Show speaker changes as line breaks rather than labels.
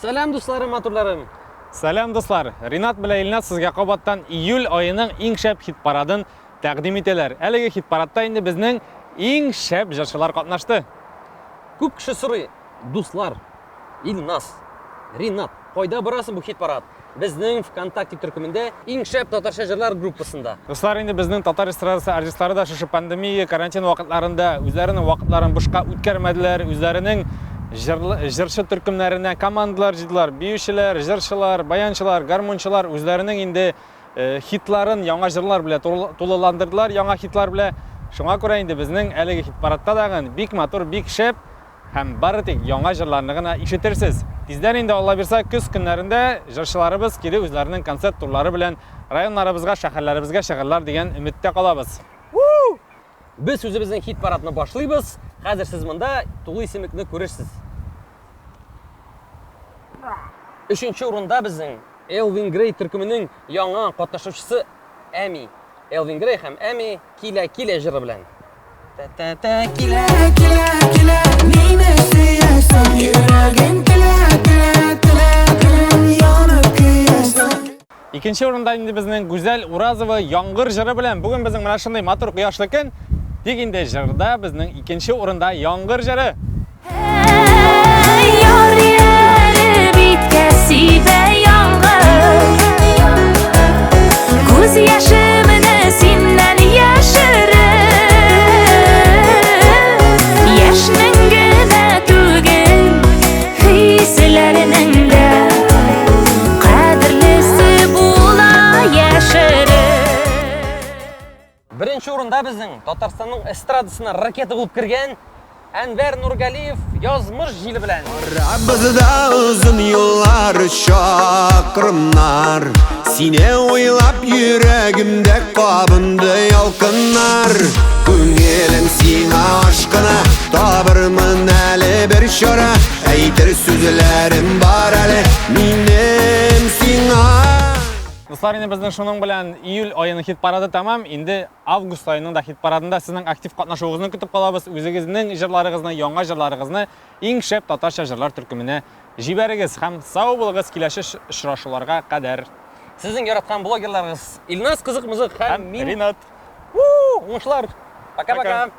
Сәлам, дусларым, матурларым!
Сәлам, дуслар! Ринат белән Илназ сезгә кабаттан июль аеның иң шәп хит-парадын тәкъдим итәләр. Әлеге хит-парадта инде безнең иң шәп җырчылар катнашты.
Күп кеше сорый, дуслар, Илназ, Ринат, кайда барасың бу хит-парад? Безнең ВКонтакте төркемендә Иң шәп татарча җырлар группасында.
Дуслар, инде безнең татар эстрадасы артистлары да шушы пандемия, карантин вакытларында үзләренең вакытларын бушка үткәрмәделәр, үзләренең җырлы, җырчы төркемнәренә командалар җыйдылар, биючеләр, җырчылар, баянчылар, гармунчылар үзләренең инде э, хитларын яңа җырлар белән тулыландырдылар, яңа хитлар белән. Шуңа күрә инде безнең әлеге хит-парадта дагын бик матур, бик шәп Һәм бары тик яңа җырларны гына ишетерсез. Тиздән инде, Алла бирса, көз көннәрендә җырчыларыбыз кире үзләренең концерт турлары белән районнарыбызга, шәһәрләребезгә чыгарлар дигән өметтә калабыз.
Вуу! Без үзебезнең хит-парадны башлыйбыз. Хәзер сез монда тулы исемлекне күрерсез. Өченче урында безнең Элвин Грей төркеменең яңа катнашучысы Әми. Элвин Грей һәм Әми Килә, килә җыры белән. Тә-тә-тә, килә, килә, килә, мине сөясең,
йөрәгем телә, телә, телә, телә, янып көясең. Икенче урында инде безнең Гүзәл Уразова Яңгыр җыры белән. Бүген безнең менә шундый матур кояшлы көн. Тик инде җырда безнең икенче урында Яңгыр җыры.
Ярый әле биткә сибә яңгыр. Күз яшемне синнән яшереп. Яшьнең генә түгел, хисләрнең дә кадерлесе була яшереп.
Беренче урында безнең Татарстанның эстрадасына ракета булып кергән Әнвәр Нургалиев Язмыш җиле белән.
Арабызда озын юллар, чакрымнар. Сине уйлап йөрәгемдә кабынды ялкыннар. Күңелем сиңа ашкына, табырмын әле бер чара. Әйтер сүзләрем бар әле минем сиңа.
Дуслар, инде безнең шуның белән июль аеның хит-парады тәмам. Инде август аеның да хит-парадында сезнең актив катнашуыгызны көтеп калабыз. Үзегезнең җырларыгызны, яңа җырларыгызны иң шәп татарча җырлар төркеменә җибәрегез һәм сау булыгыз киләсе очрашуларга кадәр.
Сезнең яраткан блогерларыгыз Илназ Кызык-Мызык һәм мин
Ринат.
Уңышлар! Пока-пока!